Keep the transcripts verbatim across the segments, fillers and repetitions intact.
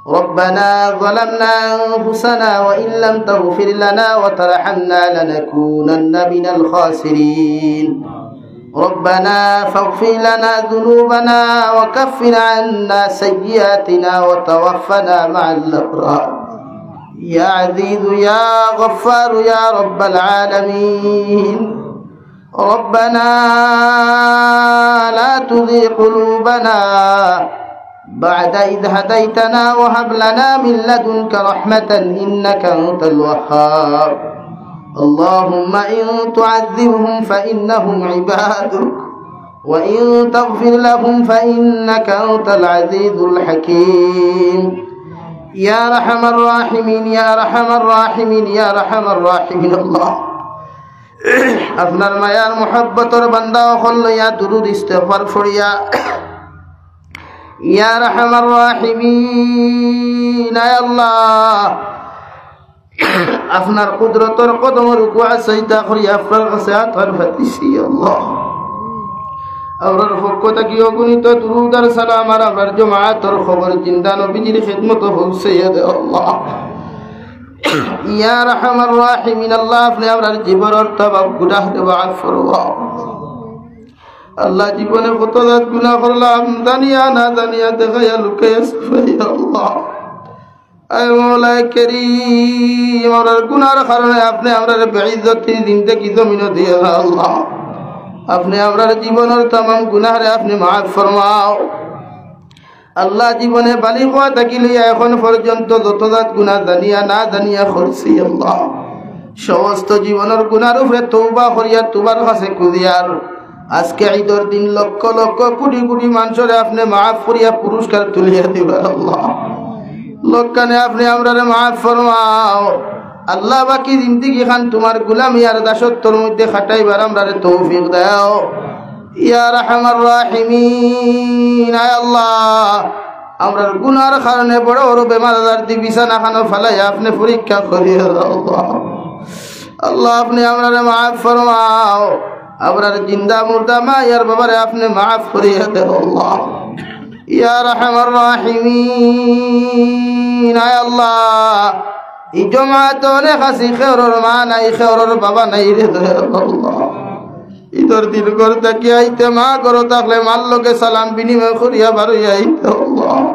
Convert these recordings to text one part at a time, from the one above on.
ربنا ظلمنا أنفسنا وإن لم تغفر لنا وترحمنا لنكونن من الخاسرين. ربنا فاغفر لنا ذنوبنا وكفر عنا سيئاتنا وتوفنا مع الأبرار. يا عزيز يا غفار يا رب العالمين. ربنا لا تزغ قلوبنا بعد إذ هديتنا وهب لنا من لدنك رحمة إنك أنت الوهاب. اللهم إن تعذبهم فإنهم عبادك وإن تغفر لهم فإنك أنت العزيز الحكيم. يا أرحم الراحمين، يا أرحم الراحمين، يا أرحم الراحمين। আল্লাহ, আপনার মায়ার মহব্বতর বান্দা অকল লইয়া দুরুদ ইস্তেগফার পড়িয়া, ইয়া আরহামার রাহিমিন, আয় আল্লাহ, আপনার কুদরতর কদমো রুকু আর সিজদা করি আপনার কাছে আত পাতিছি, আল্লাহ। আমরার পক্ষ থাকি অগণিত দুরুদ আর সালাম আর আমরার জমাতর কবর জিন্দা নবীজির খেদমতো পৌঁছাইয়া দেও, আল্লাহ। ইয়া আরহামার রাহিমিন, আল্লাহ, আপনে আমরার জীবনর তামাম গুনাহ মাফ ফরমাও। আল্লাহ, জীবনে কত জাত গুনাহ করলাম, জানিয়া না জানিয়া, দেখাইয়া লুকাইয়া ছাপাইয়া, আল্লাহ। আয় মাওলায় করিম, আমরার গুনার কারণে আপনে আমরারে বেইজ্জতির জিন্দেগি জমিনো দিও না, আল্লাহ। আপনে আমরার জীবনর তামাম গুনাহরে আপনে মাফ ফরমাও। আল্লাহ, জীবনে বালিগ অওয়া থাকি লইয়া এখন পর্যন্ত যত জাত গুনাহ জানিয়া না জানিয়া করছি, আল্লাহ, সমস্ত জীবনর গুনাহর উপরে তওবা করিয়া তুমার কাছে খুজিয়ার আজকে ঈদর দিন লক্ষ লক্ষ কোটি কোটি মানষরে আপনে মাফ করিয়া পুরস্কার তুলিয়া দিবা, আল্লাহ। লক্ষানে আপনে আমরারে মাফ ফরমাও। আল্লাহ, বাকি জিন্দেগি খান তুমার গুলামি আর দাসত্বর মধ্যে কাটাইবার আমরারে তৌফিক দেও। ইয়া আরহামার রাহিমিন, আয় আল্লাহ, আমরার গুনার কারণে বড় বড় বেমার আজার দি বিছানা খানো ফালাইয়া আপনে পরীক্ষা করিয়া দেও, আল্লাহ। আল্লাহ, আপনে আমরারে মাফ ফরমাও। আমরার জিন্দা মুর্দা মা আর বাবারে আপনে মাফ করিয়া দেও, আল্লাহ। ইয়া আরহামার রাহিমিন, আয় আল্লাহ, ই জমাতো অনেক আছি, কেউরর মা নাই, কেউরর বাবা নাই রে দয়াল আল্লাহ। ঈদর দিন ঘর থাকি আইতে মা ঘরো থাকলে মার লগে সালাম বিনিময় করিয়া বারইয়া আইতে আল্লাহ।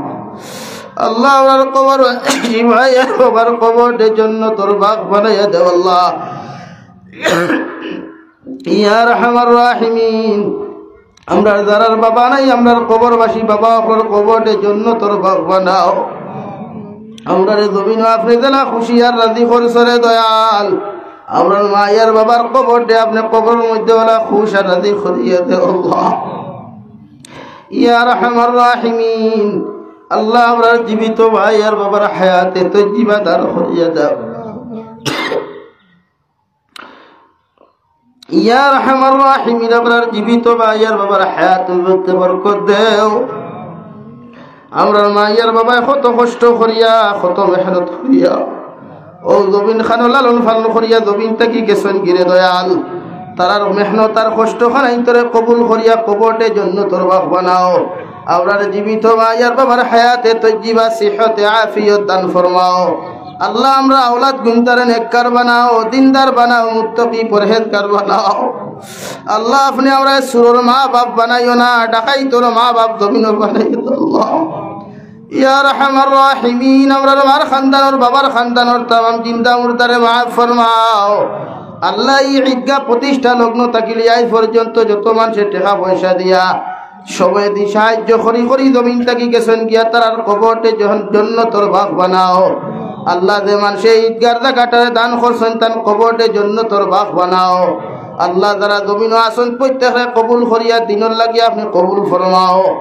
আল্লাহ, আমরার কবর, ই ভাই আর বাবার কবররে জন্নতর বাগ বানাইয়া দেও আল্লাহ। ইয়া আরহামার রাহিমিন, আমরার যারার বাবা নাই, আমরার কবরবাসী বাবা অকলর কবররে জন্নতর বাগ বানাও। আমরারে জমিনো আপনে যেলা খুশি আর রাজি করছো রে দয়াল, আমরার মা আর বাবার কবররে আপনে কবরর মধ্যে অলা খুশ আর রাজি করিয়া দেও আল্লাহ। ইয়া আরহামার রাহিমিন, আল্লাহ, আমরার জীবিত ভাই আর বাবার হায়াতে তৈয়্যিবা দান করিয়া দেও। ইয়া আরহামার রাহিমিন, আমরার জীবিত ভাই আর বাবার হায়াতর মধ্যে বরকত দেও। আমরার মা আর বাবায় কত কষ্ট করিয়া, কত মেহনত করিয়া অউ জমিন খানো লালন পালন করিয়া জমিন থাকি গেছইন গিরে দয়াল। তারার মেহনত আর কষ্ট খানাইন্তরে কবুল করিয়া কবররে জন্নতর বাগ বানাও। আমরার জীবিত মা আর বাবার হায়াতে তৈয়্যিবা, সিহতে আফিয়ত দান ফরমাও। আল্লাহ, আমরার আওলাদ গুনতারে নেককার বানাও, দিনদার বানাও, মুত্তাকি পরহেজগার বানাও। আল্লাহ, আপনে আমরারে চুরর মা বাপ বানাইও না, ডাকাইতর মা বাপ জমিনো বানাইও না, আল্লাহ। ইয়া আরহামার রাহিমিন, আমরার মার খানদানর, বাবার খানদানর তামাম জিন্দা মুর্দারে মাফ ফরমাও। আল্লাহ, ই ঈদগাহ প্রতিষ্ঠা লগ্ন থাকি লইয়া আইজ পর্যন্ত যত মানষে টেকা পয়সা দিয়া, সময় দি সাহায্য করি করি জমিন থাকি গেছইন গিয়া, তারার কবররে জহন-, জন্নতর বাগ বানাও। আল্লাহ, যে মানষে ঈদগাহর জাগাটারে দান করছইন, তান কবররে জন্নতর বাগ বানাও। আল্লাহ, যারা জমিনো আছইন, প্রত্যেকরে কবুল করিয়া দিনর লাগি আপনে কবুল ফরমাও।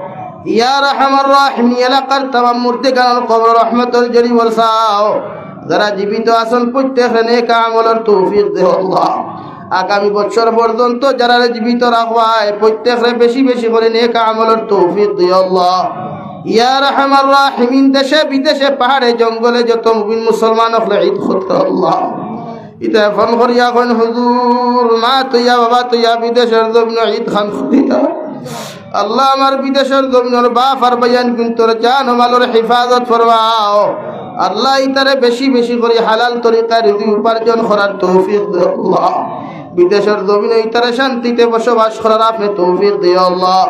ইয়া আরহামার রাহিমিন, এলাকার তামাম মুর্দেগানর কবরো রহমতর ঝড়ি বরসাও। যারা জীবিত আছইন, প্রত্যেকরে নেক আমলর তৌফিক দেও আল্লাহ। আগামী বছর পর্যন্ত যারারে জীবিত রাখবায়, প্রত্যেকরে বেশি বেশি করি নেক আমলর তৌফিক দিও আল্লাহ। ইয়া আরহামার রাহিমিন, দেশে বিদেশে পাহাড়ে জঙ্গলে যত মুমিন মুসলমান অকলে ঈদ করতা আল্লাহ। ইতা ফোন করিয়া কইন, "হুজুর, মা থইয়া বাবা থইয়া বিদেশর জমিনো ঈদ খান করিয়া।" আল্লাহ, আমার বিদেশর জমিনর বাপ আর ভাইয়াইন কুন্তর জান ও মালর হেফাজত ফরমাও। আল্লাহ, ইতারে বেশি বেশি করি হালাল তরিকায় রুজি উপার্জন করার তৌফিক দেও আল্লাহ। বিদেশর জমিনো ইতারে শান্তিতে বসবাস করার আপনে তৌফিক দেও আল্লাহ।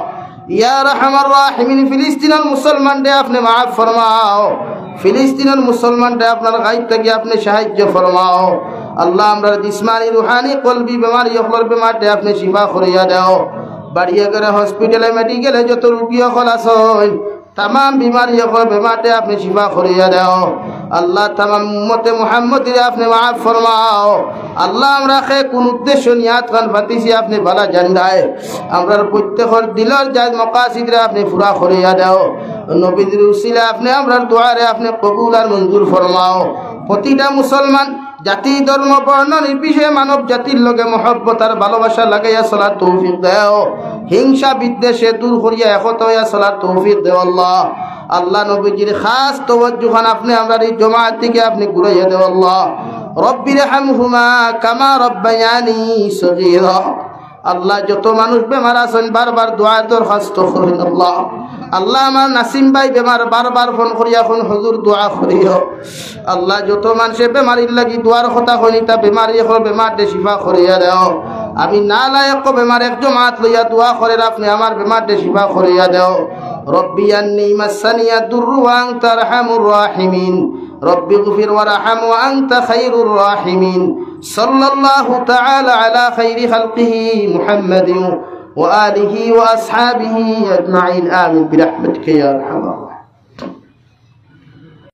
ইয়া আরহামার রাহিমিন, ফিলিস্তিনর মুসলমানরে আপনে মাফ ফরমাও। ফিলিস্তিনর মুসলমানরে আপনার গাইব থাকি আপনে সাহায্য ফরমাও। আল্লাহ, আমরার জিসমানি, রুহানি, কলবি বেমারি অকলর বেমাররে আপনে শিফা করিয়া দেও। বাড়িয়ে ঘরে, হসপিটালে, মেডিকেলে যত রুগী অকল আছইন, তামাম বেমারি অকলর বেমাররে আপনে শিফা করিয়া দেও। আল্লাহ, তামাম উম্মতে মুহাম্মদীরে আপনে মাফ ফরমাও। আল্লাহ, আমরা কে কুন উদ্দেশ্য নিয়াত খান পাতিছি আপনে ভালা জানরায়। আমরার প্রত্যেকর দিলর জায়েজ মকাসিদরে আপনে পুরা করিয়া দেও। নবীজির উসিলায় আপনে আমরার দোয়ারে আপনে কবুল আর মঞ্জুর ফরমাও। প্রতিটা মুসলমান জাতি, ধর্ম, বর্ণ নির্বিশেষে মানব জাতির লগে মহব্বত আর ভালোবাসা লাগাইয়া চলার তৌফিক দেও। হিংসা বিদ্বেষে দূর করিয়া একতা হইয়া চলার তৌফিক দেও আল্লাহ। আল্লাহ, নবীজির খাস তওয়াজ্জু খান আপনে আমরার এই জমাত থাকি আপনে ঘুরাইয়া দেও আল্লাহ। রব্বির হামহুমা কামা রব্বায়ানি সগীরা। আল্লাহ, যত মানুষ বেমার আছইন, বারবার দোয়ার দরখাস্ত করইন আল্লাহ। আল্লাহ, আমার নাসিম ভাই বেমার, বারবার ফোন করিয়া কইন, "হুজুর, দোয়া করিও।" আল্লাহ, যত মানষে বেমারির লাগি দোয়ার কথা কইন, ইতা বেমারি অকলর বেমাররে শিফা করিয়া দেও। আমি নালায়েক বেমার, এক জমাত লইয়া দোয়া করের, আপনে আমার বেমাররে শিফা করিয়া দেও। রব্বি আন্নি মাসসানিয়া দুররু ওয়া আনতা আরহামুর রাহিমিন। রব্বি গফির ওয়ারহাম ওয়া আনতা খাইরুর রাহিমিন। সাল্লাল্লাহু তাআলা আলা খাইরি খালকিহি মুহাম্মাদিন ওয়া আলিহি ওয়া আসহাবিহি আজমাইন। আমিন বিরাহমাতিকা ইয়া আরহামার